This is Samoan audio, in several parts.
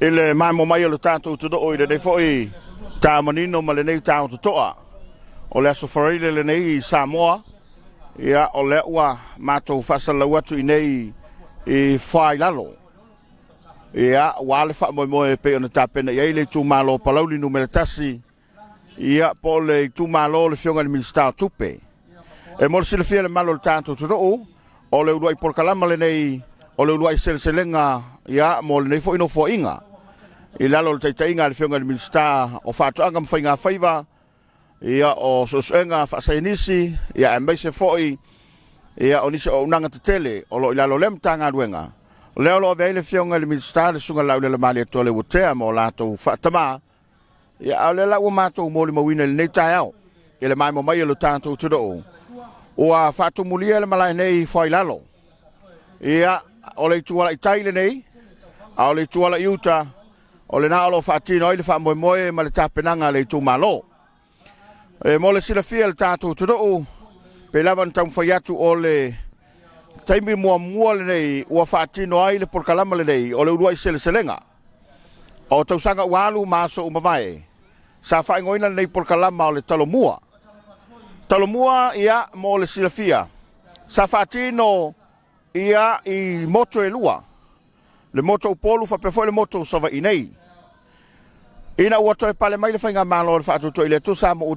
I le maemo mai o le tatou atunuu i lenei foi taeao manino ma lenei taeao totoa. O le aso Faraile lenei i Samoa, ia o lea ua matou faasalalau atu i nei i Foailalo. Ia, ua le faamoemoe e pei ona tapena i ai le itumalo o Palauli Nu.1, ia po o le itumalo o le Afioga i le Minisita o Tupe. E mo le silafia e le mamalu o le tatou atunuu, o le uluai polokalama lenei o le uluai seleselega ia mo lenei foi nofoaiga i lalo o le taitaiga a le Afioga i le Minisita o Faatoaga ma Faiga Faiva, ia o Suesuega Faasaienisi, ia aemaise foi ia o nisi o auaunaga tetele o lo o i lalo o lea Matagaluega. O lea o lo o avea ai le Afioga i le Minisita le Susuga Laaulialemalietoa Leuatea ma o latou faatama. Ia, a o lea la ua matou molimauina i lenei taeao i le maemo mai o le tatou atunuu, ua faatumulia le malae nei i Foailalo. Ia, o le itu ala i tai lenei, a o le itu ala i uta, o lena o lo o faatino ai le faamoemoe ma le tapenaga a le itumalo. E mo le silafia e le tatou atunuu, pei lava ona taumafai atu o le taimi muamua lenei ua faatino ai le polokalama lenei o le uluai seleselega. O tausaga ua alu ma aso ua mavae, sa faaigoaina lenei polokalama o le Talomua. Talomua, ia, mo le silafia, sa faatino ia i motu e lua, le motu o Upolu faapea foi le motu o Savaii nei. Ina ua toe pale mai le Faigamalo o le Faatuatua i le Atua Samoa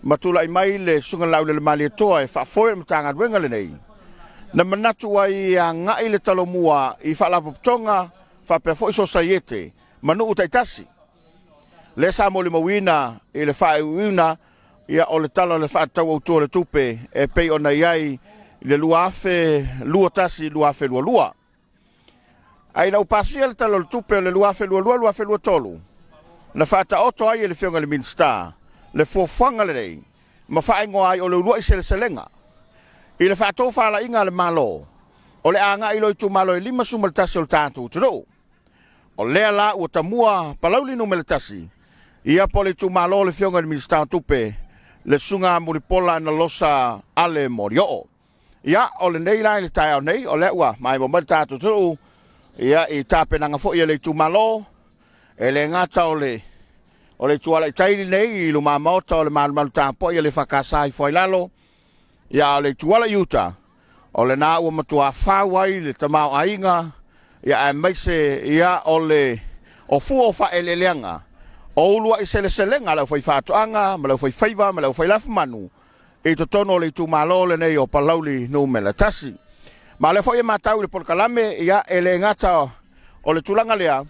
ma tulai mai le Susuga Laaulialemalietoa e faafoe le Matagaluega lenei, na manatu ai e agai le Talomua i faalapotopotoga faapea foi sosaiete ma nuu taitasi. Lea sa molimauina i le faaiuiuina ia, o le Tala o le Faatatau Autu o le Tupe e pei ona i ai i le 2021/2022. Ae ina ua pasia le Tala o le Tupe o le 2022/2023, na faataoto ai e le Afioga i le Minisita le fuafuaga lenei ma faaigoa ai o le uluai seleselega. I le faatofalaiga a le Malo, o le a agai loa i itumalo e 51 o le tatou atunuu. O lea la ua tamua Palauli Nu.1, ia po o le itumalo o le Afioga i le Minisita o Tupe, le Susuga Mulipola Anarosa Ale Molioo. Ia, o lenei la i le taeao nei, o lea ua maemo mai le tatou atunuu, ia, i tapenaga foi a le itumalo, e le gata o le o le ituala i tai lenei i luma maota o le malumalu tapuai a le EFKS i Foailalo, ia, a o le ituala i uta, o lena ua matua fau ai le tamaoaiga, ia, aemaise ia o le o fua o faaeleeleaga o uluai seleselega a le aufaifaatoaga ma le aufaifaiva ma le aufailafumanu i totonu o le itumalo lenei o Palauli Nu.1. Ma o lea foi e matau i le polokalame, ia, e le gata o le tulaga lea,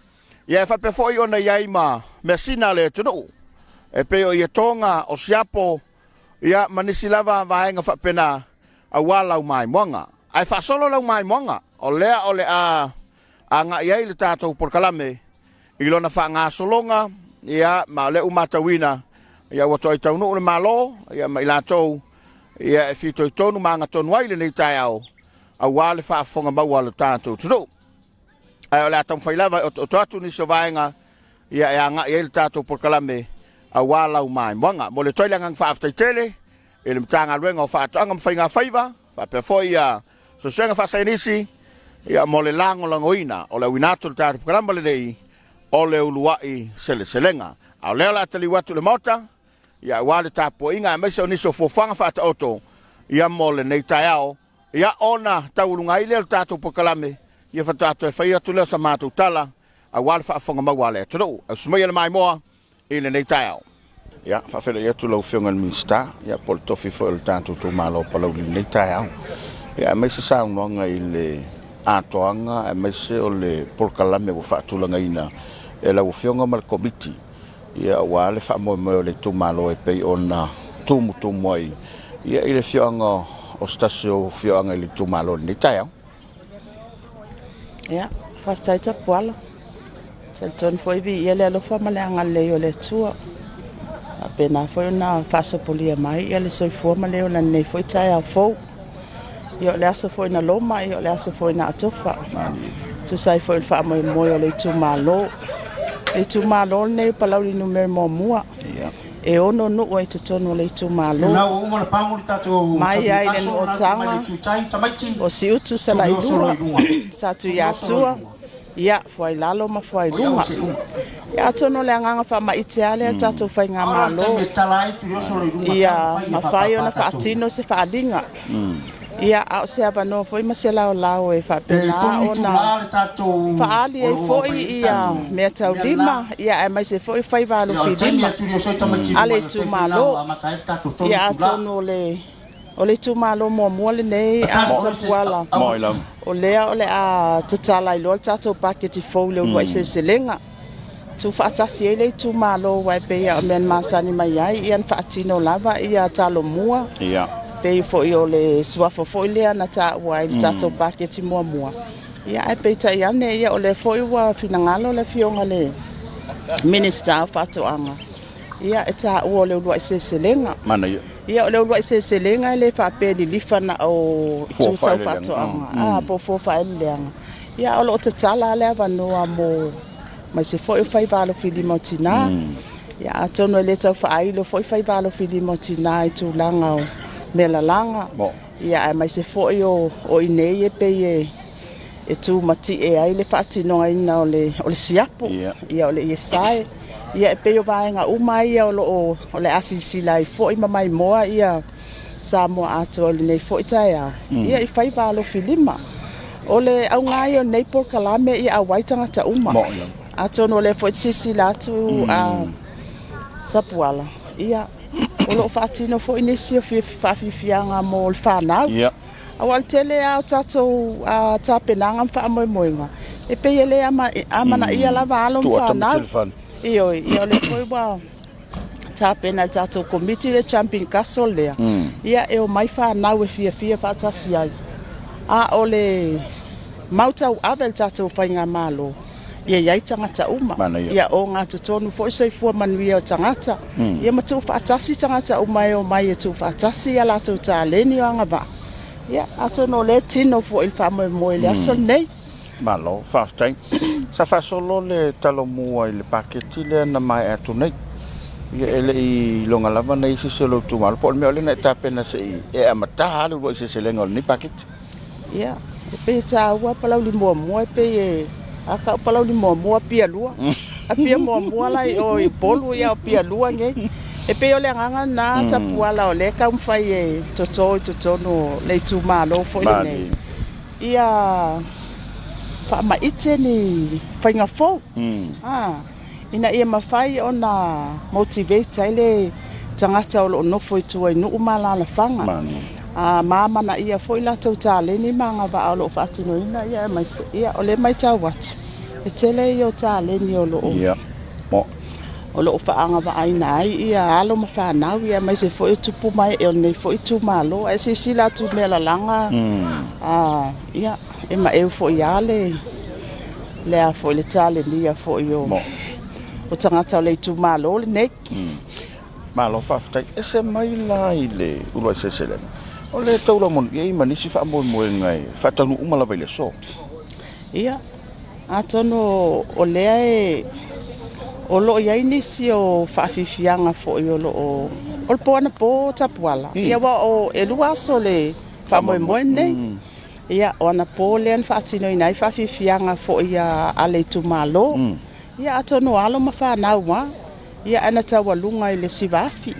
ia e faapea foi ona i ai ma measina a le atunuu, e pei o ietoga, o siapo, ia, ma nisi lava vaega faapena aua lau maimoaga. Ae faasolo lau maimoaga, o lea o le a agai ai le tatou polokalame i lona faagasologa, ia, ma o lea ua matauina, ia, ua toe taunuu le Malo, ia, ma i latou, ia, e fitoitonu ma agatonu ai lenei taeao aua le faafofoga maua a le tatou atunuu. Ae o le a taumafai lava e otooto atu nisi o vaega, ia, e agai ai le tatou polokalame aua lau maimoaga. Mo le toe le agaga faafetai tele i le Matagaluega o Faatoaga ma Faiga Faiva, faapea foi ia Suesuega Faasaienisi, ia, mo le lagolagoina o le auina atu o le tatou polokalama lenei o le uluai seleselega. A o lea o le a taliu atu i le Maota, ia, aua le tapuaiga aemaise o nisi o fuafuaga faataoto, ia, mo lenei taeao, ia, ona taualuga ai lea o le tatou polokalame, ia, faatoa toe fai atu lea o sa matou tala aua le faafofoga maua a le atunuu. Ausi maia le maimoa i lenei taeao. Ia, faafeiloai atu lau Afioga i le Minisita, ia, po o le tofi foi o le tatou itumalo o Palauli i lenei taeao. Ia, aemaise saunoaga i le atoaga aemaise o le polokalame ua faatulagaina e lau Afioga ma le Komiti, ia, aua le faamoemoe o le itumalo e pei ona tumutumu ai, ia, i le afioaga o se tasi o afioaga i le itumalo i lenei taeao. Ia, faafetai Tapuala. Talitonu foi viia le alofa ma le agalelei o le Atua. Faapena foi ona faasopolia mai ia le soifua ma le ola i lenei foi taeao fou. Ia o le aso foi na loma, ia o le aso foi na atofa. Tusa ai foi o le faamoemoe o le itumalo. Le itumalo lenei o Palauli Nu.1. E 6 nuu i totonu o le itumalo. Mai ai le nuu o Taga, o Siutu, Salailua, Satuiatua, Ia, fuailalo ma fuailuga. Ia, atonu o le agaga faamaite lava lea i le tatou faigamalo, ia mafai ona faatino se faaaliga. Ia, a o se avanoa foi ma se laolao e faapena ona faaali ai foi ia meataulima, ia aemaise foi faiva alofilima a le itumalo. Ia, atonu o le O le itumalo muamua lenei a Tapuala, o lea o le a tatala ai loa le tatou paketi fou i le uluai seleselega. Tuufaatasi ai le itumalo aua e pei lava o mea na masani mai ai, ia na faatino lava ia Talomua, pei foi o le suafa foi lea na taua ai i le tatou paketi muamua. Ia ae peitai ane, ia o lea foi ua finagalo le Afioga i le Minisita o Faatoaga, ia e taua o le uluai seleselega. Manaia. Ia o le uluai seleselega e le faapea e lilifa na o itu tau faatoaga, a po o fua o faaeleeleaga. Ia ae o lo o tatala lava le avanoa mo aemaise foi o faiva alofilima o tina. Ia atonu e le tau faailo foi faiva alofilima o tina i tulaga o mea lalaga, ia aemaise foi o i inei e pei e e tumatie ai le faatinoina o le o le siapo, ia o le iesae. Ia e pei o vaega uma ia o lo o o le a silasila ai foi ma maimoa ia Samoa atoa i lenei foi taeao, ia i faiva alofilima. O le auga ia o lenei polokalame ia auai tagata uma. Atonu o lea foi e te silasila atu a Tapuala, ia o lo o faatino foi nisi o faafiafiaga mo le fanau. Aua o le tele lava o tatou tapenaga ma faamoemoega, e pei e le amanaia lava alo ma fanau. Ioe, ia o lea foi ua tapena e le tatou Komiti le Jumping Castle lea, ia e omai fanau e fiafia faatasi ai. A o le mau tauave a le tatou faigamalo, ia i ai tagata uma, ia ogatotonu foi soifua manuia o tagata, ia ma tuufaatasi tagata uma e omai e tuufaatasi a latou taleni o agavaa. Ia, atonu o lea e tino foi le faamoemoe i le aso lenei. Malo, faafetai. Sa faasolo le Talomua i le paketi lea na maea atu nei. Ia e le i iloga lava na i ai se isi o lou itumalo, po o le mea o lea na e tapena se i e amata lava le uluai seleselega o lenei paketi. Ia, e pei e taua Palauli muamua e pei e a ka o Palauli muamua Apia lua. Apia muamua la i o i Upolu ia o Apia lua nei. E pei o le agaga lena Tapuala o lea e taumafai e toto i totonu o le itumalo foi lenei. Ia faamaite ni faiga fou. Ina ia mafai ona motivate ai le tagata o lo o nofo i tua i nuu ma alaalafaga, ma amanaia foi latou taleni ma agavaa o lo o faatinoina, ia aemaise, ia o lea e matau atu, e tele ia o taleni o lo o o lo o faaagavaaina ai ia alo ma fanau, ia aemaise foi o tupu ma ee o lenei foi itumalo. Ae silasila atu i mea lalaga, ia, e maeu foi lava le le a foi le talenia foi o o tagata o le itumalo lenei. Malo faafetai. Ese mai la i le uluai seleselega, o le taulaumanu i ai ma nisi faamoemoega e faataunuu uma lava i le aso. Ia, atonu o lea e o lo o i ai nisi o faafiafiaga foi o lo o o le po anapo Tapuala, ia aua o e 2 aso o le faamoemoe lenei. Ia, o anapo lea na faatinoina ai faafiafiaga foi a le itumalo. Ia, atonu o alo ma fanau lava, ia ae na taualuga i le siva afi.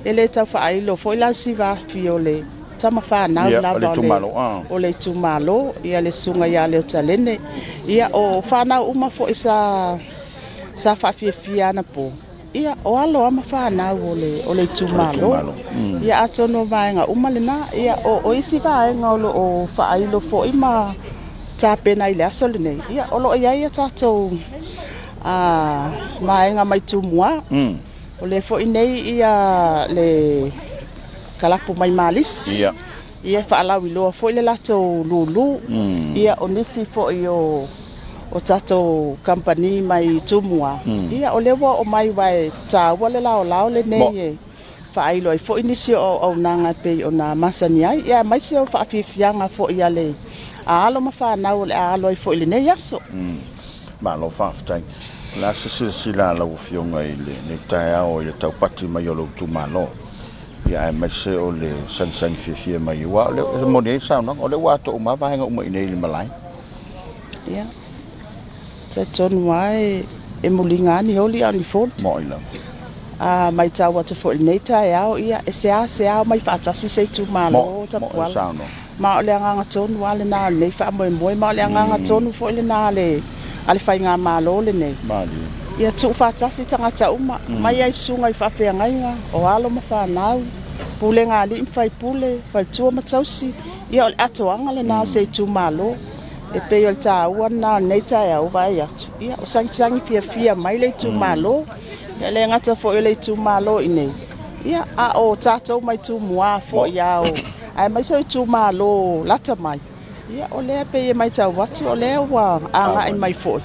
E le tau faailo foi la le siva afi o le tama fanau lava o le itumalo, ia le susuga ia Leotalene. Ia, o fanau uma foi sa faafiafia anapo, Ia, o alo lava ma fanau o le, o le itumalo. Ia, atonu o vaega uma lena. Ia, o, o isi vaega o lo o faailo foi ma tapena i le aso lenei, ia, o lo o i ai a tatou a, vaega mai Tumua. O lea foi nei ia le kalapu mai Malisi. Ia. Ia, e faalauiloa foi le latou lulu. Ia, o nisi foi o o tatou kamupani mai Tumua, ia o lea ua oo mai aua e taua le laolao lenei e faailo ai foi nisi o auaunaga e pei ona masani ai, ia aemaise o faafiafiaga foi a le a alo ma fanau o le a alo ai foi i lenei aso. Malo faafetai. O le a se silasila a lau Afioga i lenei taeao i le taupati mai o lou itumalo? Ia aemaise o le sagisagi fiafia mai aua o lea e moni ai le saunoaga, o lea ua atoa uma lava vaega uma i inei i le malae. Ia. Talitonu lava e muliga lava ni oli a o ni foli. Mo'i lava. A matau atu foi i lenei taeao, ia, e seasea omai faatasi se itumalo Tapuala. Ma o le agaga tonu lava lena o lenei faamoemoe, ma o le agaga tonu foi lena a le a le faigamalo lenei, ia tuufaatasi tagata uma, mai lava i susuga i faafeagaiga, o alo ma fanau, pulega a alii ma faipule, faletua ma tausi, ia o le atoaga lena o se itumalo. E pei o le taua lena o lenei taeao ua vaai atu, ia ua sagisagi fiafia mai le itumalo. E le gata foi o le itumalo i inei, ia, a o tatou mai Tumua foi lava, aemaise o itumalo lata mai, ia, o lea e pei e matau atu o lea ua agai mai foi,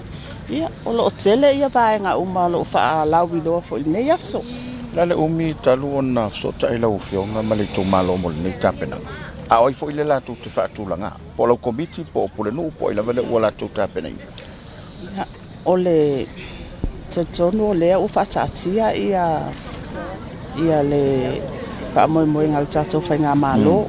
ia, o lo o tele ia vaega uma o lo o faalauiloa foi i lenei aso. O le a le umi talu ona fesootai lau Afioga ma le itumalo mo lenei tapenaga? A o ai foi lea latou te faatulaga? Po o lau Komiti, po o Pulenuu, po o ai lava lea ua latou tapenaina? Ia, o le talitonu o lea ua faataatia ia ia le faamoemoega o le tatou faigamalo.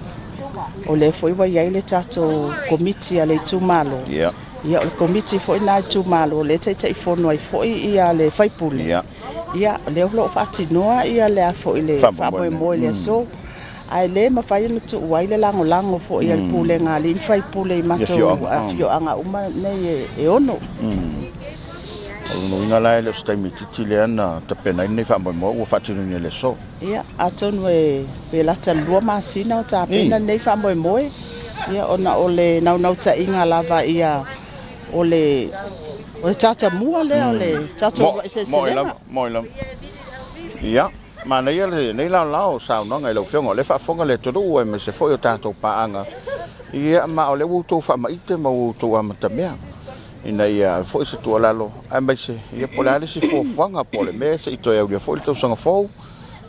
O lea foi ua i ai le tatou Komiti a le itumalo. Ia, o le Komiti foi lena a itumalo o lea e Taitaifono ai foi ia le sui usufono. Ia, o lea o lo o faatinoa ia le a foi le faamoemoe i le aso. Ae le mafai ona tuu ai le lagolago foi a le pulega a alii ma faipule i matou afioaga uma nei e 6. O lona uiga la e le o se taimi itiiti lea na tapena ai lenei faamoemoe ua faatinoina i le aso. Ia, atonu e pe lata i le 2 masina o tapena lenei faamoemoe, ia ona o le naunautaiga lava ia o le tatamua lea o le tatou uluai seleselega. Mo'i lava. Ia. Manaia lenei laolao o saunoaga i lau Afioga, o lea e faafofoga le atunuu aemaise foi o tatou paaga, ia ma o lea ua outou faamaite ma ua outou amatamea ina ia ave foi se tuualalo aemaise ia po o le a le isi fuafuaga po o le mea se i toe aulia foi le tausaga fou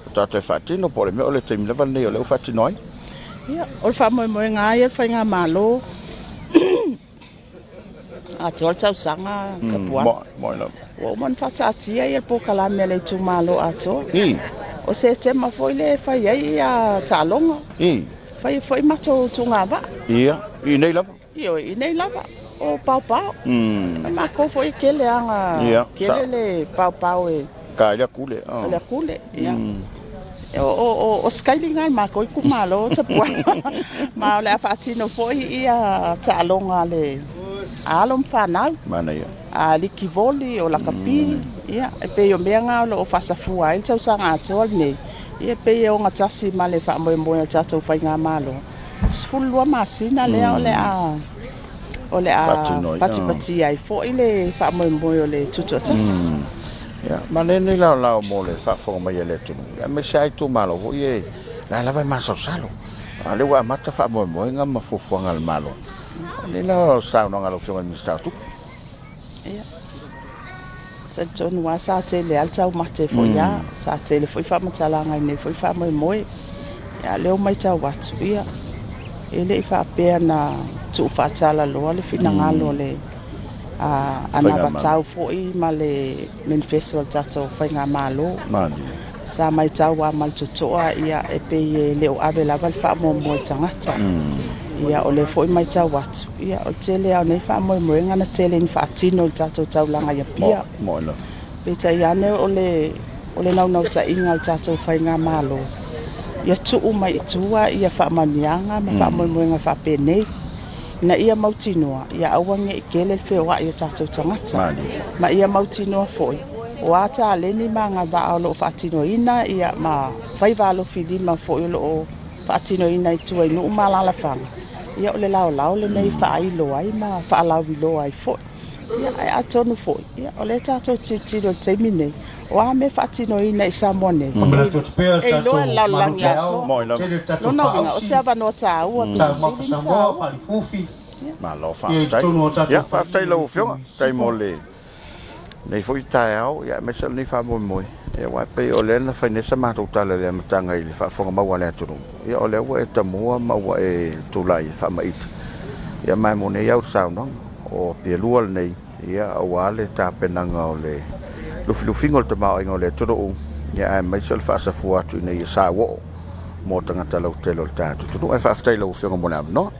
faatoa toe faatino po o le mea o le taimi lava lenei o lea ua faatino ai. Ia, o le faamoemoega lava ia o le Faigamalo Atoa le tausaga Tapuala. Ua uma ona faataatia ia le polokalame a le itumalo atoa. O Setema foi lea e fai ai ia taaloga. Fai ai foi matou tugavaa. Ia, i inei lava? Ioe, i inei lava. O paopao. O matou foi e tele lava, tele le paopao e... Ka i le akule. O le akule, ia. O se kaili lena i le matou itumalo Tapuala. Ma o le a faatino foi ia taaloga a le a alo ma fanau. Manaia. A liki voli, o lakapi, ia, e pei o mea na o lo o faasafua ai le tausaga atoa lenei. Ia e pei e ogatasi ma le faamoemoe a le tatou faigamalo. 12 masina lea o le a o le a patipatia ai foi le faamoemoe o le tutoatasi. Ia, manaia lenei laolao mo le faafofoga mai a le atunuu, aemaise lava itumalo foi ia la lava e masalosalo. A o lea ua amata faamoemoega ma fuafuaga a le Malo. O lenei laolao o le saunoaga a lau Afioga i le Minisita o Tupe. Ia, talitonu lava sa tele lava le taumate foi lava, sa tele foi faamatalaga i lenei foi faamoemoe. A o lea ua matau atu, ia, e le i faapea na tuufaatalaloa le finagalo o le anavatau foi ma le manifesto a le tatou faigamalo. Sa matau lava ma le totoa, ia, e pei e le o ave lava le faamuamua i tagata. Ia, o lea foi e matau atu, ia, o le tele lava o nei faamoemoega na tele ina faatino i le tatou taulaga i Apia. Peitai ane o le O le naunautaiga a le tatou faigamalo, ia tuu mai i tua ia faamanuiaga ma faamoemoega faapenei, ina ia mautinoa ia aua ne i tele le feoai o tatou tagata, ma ia mautinoa foi o a taleni ma agavaa o lo o faatinoina ma faiva alofilima foi o lo o faatinoina i tua i nuu ma alaalafaga, ia o le laolao lenei e faailo ai ma faalauiloa ai foi. Ia, ae atonu foi, ia, o lea tatou te tilotilo i le taimi lenei, o a mea e faatinoina i Samoa nei, e iloa e le lalolagi atoa. Lona uiga, o se avanoa taua pito sili ona taua. Malo faafetai. Ia, faafetai i lau Afioga, faafetai mo lenei foi taeao, ia, aemaise o lenei faamoemoe. Ia, aua e pei o lea na fai nei sa matou tala i le amataga i le faafofoga mau a le atunuu, ia, o lea ua e tamua ma ua e tulai e faamaite, ia, ma e moni ai au i le saunoaga. O Apia 2 lenei, ia, aua le tapenaga o le lufilufiga o le tamaoaiga o le atunuu, ia, aemaise o le faasafua atu ina ia sauoo mo tagata lautele o le tatou atunuu. Ae faafetai i lau Afioga mo le avanoa.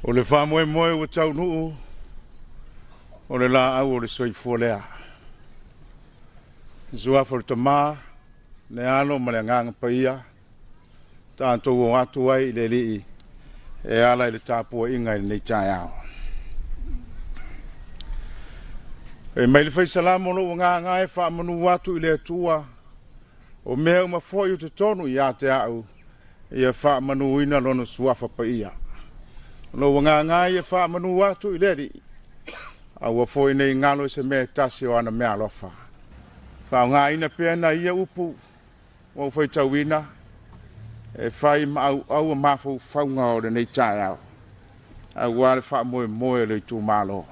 O le faamoemoe ua taunuu, o le laau o le soifua lea. I le Suafa o le Tama, le Alo ma le Agaga Paia, tatou o atu ai i le Alii e ala i le tapuaiga i lenei taeao. Fai mai le Fai Salamo, Lou agaga e faamanu atu i le Atua, o mea uma foi o totonu ia te au, ia faamanuina lona suafa paia. Lou agaga ia faamanu atu i le Alii, aua foi ne i galo i se mea e tasi o ana meaalofa. Faaaogaina pea nai ia upu ua ou faitauina e fai ma auaua mafaufauga o lenei taeao, aua le faamoemoe o le itumalo.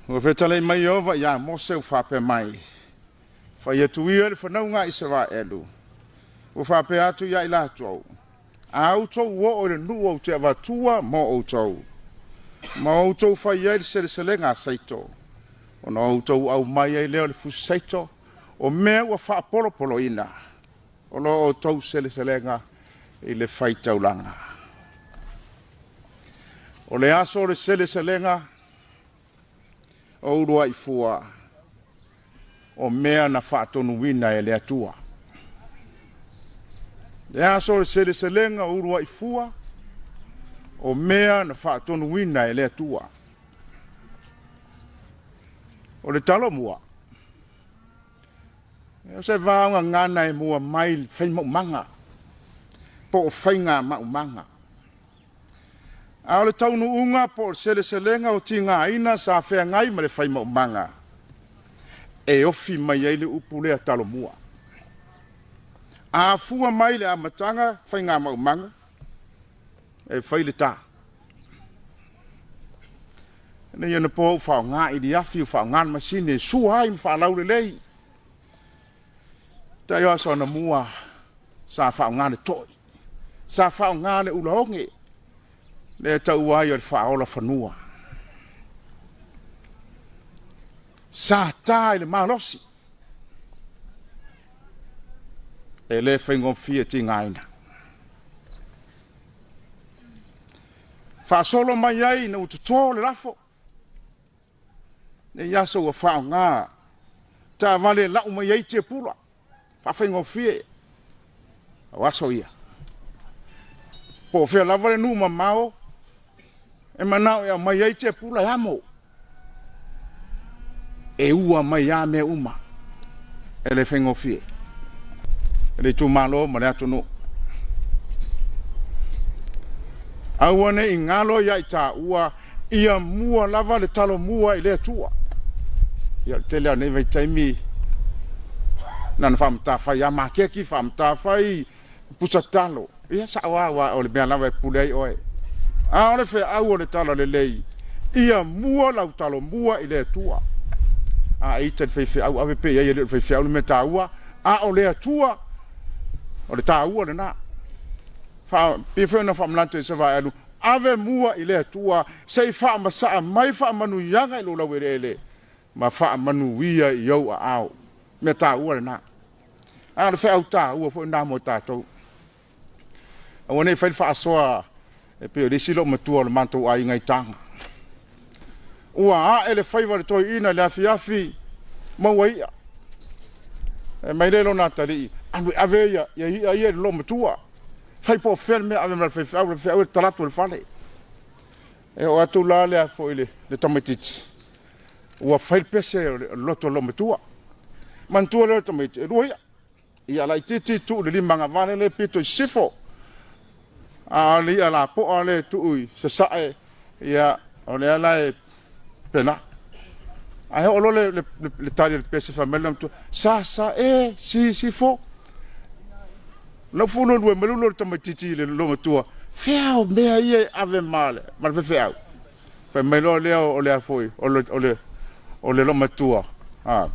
Ua fetalai mai Ieova ia Mose ua faapea mai, Fai atu ia i le fanauga a Isaraelu, ua faapea atu ia i latou, A outou oo i le nuu ou te avatua mo outou, ma outou fai ai le seleselega a saito, ona outou aumai ai lea o le fusi saito, o mea ua faapolopoloina, o lo outou seleselega i le faitaulaga. O le aso o le seleselega o uluai fua, o mea na faatonuina e le Atua. Le aso o le seleselega o uluai fua, o mea na faatonuina e le Atua. O le talo mua, o se vaogagana e mua mai le faimaumaga po o faiga maumaga. A o le taunuuga po o le seleselega o tigaina sa feagai ma le faimaumaga, e ofi mai ai le upu lea Talomua. A afua mai le amataga faigamaumaga, e fai le ta. Nei ona po ou faaaoga i le afi, faaaoga le masini e sua ai ma faalaulelei. Tai o aso anamua sa faaaoga le toi, sa faaaoga le ulaoge, lea e taua ai o le faaola fanua. Sa ta i le malosi, e le faigofie tigaina. Faasolo mai ai ina ua toto le lafo, Nei aso ua faaaoga taavale e lau mai ai tiapula, faafaigofie. O aso ia. Po o fea lava le nuu mamao e manao e aumai ai tiapula e amo. E ua mai lava mea uma. E le faigofie e le itumalo ma le atunuu. Aua ne i galo ia i taua ia mua lava le Talomua i le Atua. Ia, o le tele lava o nei vaitaimi, na ona faamatafai lava maketi, faamatafai pusa talo. Ia, sao lava, aua o le mea lava e pule ai oe. A o le feau o le talalelei, ia mua lau Talomua i le Atua. A e ita i le faifeau, ave pea i ai, e le o le faifeau le mea taua, a o le Atua, o le taua lena. Pei foi ona faamanatu e Savaealu, Ave mua i le Atua se i faamasaa mai faamanuiaga i lou laueleele ma faamanuia i ou aao. Mea taua lena. A o le feau taua foi lena mo tatou. Aua ne i fai le faasoa e pei o le isi loomatua o le matou aiga i Taga. Ua ae le faiva o le toeaina i le afiafi, maua i'a. E mai lea i lona atalii, alu e ave ia i'a ia i le loomatua. Fai po o fea le mea ave ma le faifeau, le faifeau e talaatu i le fale. E oo atu la le foi le, le tamaitiiti, ua fai le pese o le loto o le loomatua. Manatua lea o le tamaiti, e lua i'a. I'a laitiiti tuu i le lima agavale lea pito i sisifo. A o le i'a lapoa lea tuu i sasae, ia, o lea la e pena. Ae oo loa le, le, le, le tali o le pese fai mai le matua, sa sa e si si fo. Na fu lua mai lua le tamaitiiti i le loomatua, fea o mea ia e ave ma le, ma le faifeau. Fai mai loa lea o le a foi, o le, o le, o le loomatua, a,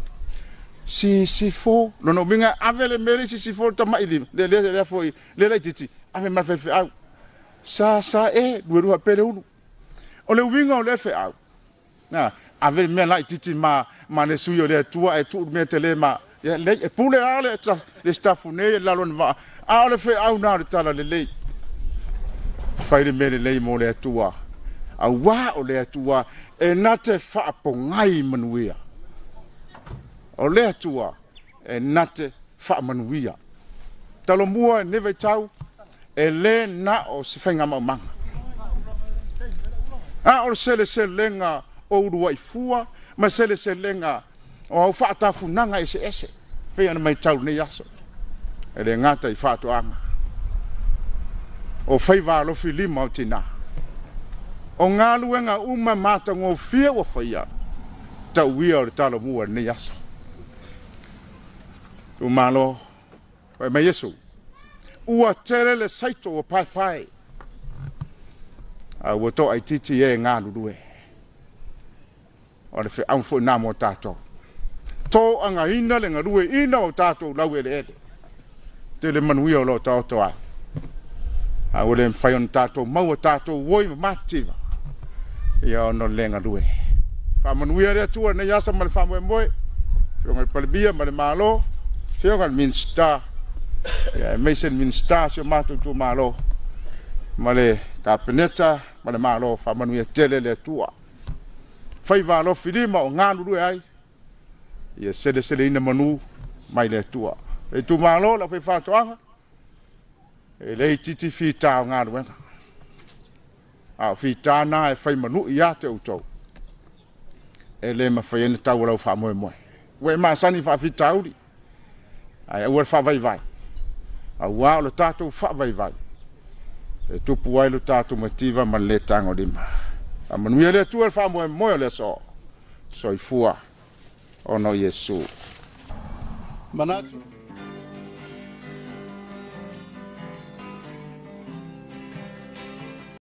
si si fo. Lona uiga ave le mea lea i sisifo le tamai lima, le, le, lea foi, le laitiiti, ave ma le faifeau. Sa sa e, lua lua pele ulu. O le uiga o lea feau, na, ave le mea laitiiti ma, ma le sui o le Atua ae tuu le mea tele ma, ia, lei, e pule lava le, le sitafu nei i lalo o le vaa, a o le feau na o le talalelei. Fai le mea lelei mo le Atua, auā o le Atua e na te faapogai manuia. O le Atua e na te faamanuia. Talomua i lenei vaitau, e le na o se faiga maumaga, a o le seleselega o uluai fua ma seleselega o au faatafunaga eseese, e pei ona matau i lenei aso, e le gata i faatoaga, o faiva alofi lima o tina, o galuega uma matagofie ua faia, tau ia o le Talomua i lenei aso. Itumalo, fai mai Iesu, ua tele le saito ua paepae, a ua toaitiiti e galulue. O le feau foi lena mo tatou. Toagaina le galueaiina o tatou laueleele. Tele manuia o lo o taoto ai. A ua le mafai ona tatou maua tatou oi ma matitiva, ia ona o le le galue. Faamanuia le Atua i lenei aso ma le faamoemoe, Afioga i le Palemia ma le Malo, Afioga i le Minisita, ia aemaise le Minisita o si o matou itumalo ma le Kapeneta ma le Malo. Faamanuia tele le Atua. Faiva alofi lima o galulue ai, ia seleseleina manu mai le Atua. Le itumalo, le aufaifaatoaga, e le itiiti fita o galuega, a o fita na e fai manui ia te outou, e le mafai ai ona tau o lau faamoemoe. Ua e masani i faafitauli, ae aua le faavaivai, auā o le tatou faavaivai e tupu ai lo tatou mativa ma le le tagolima. Faamanuia le Atua i le faamoemoe o le aso. Soifua ona o Iesu. Manatu.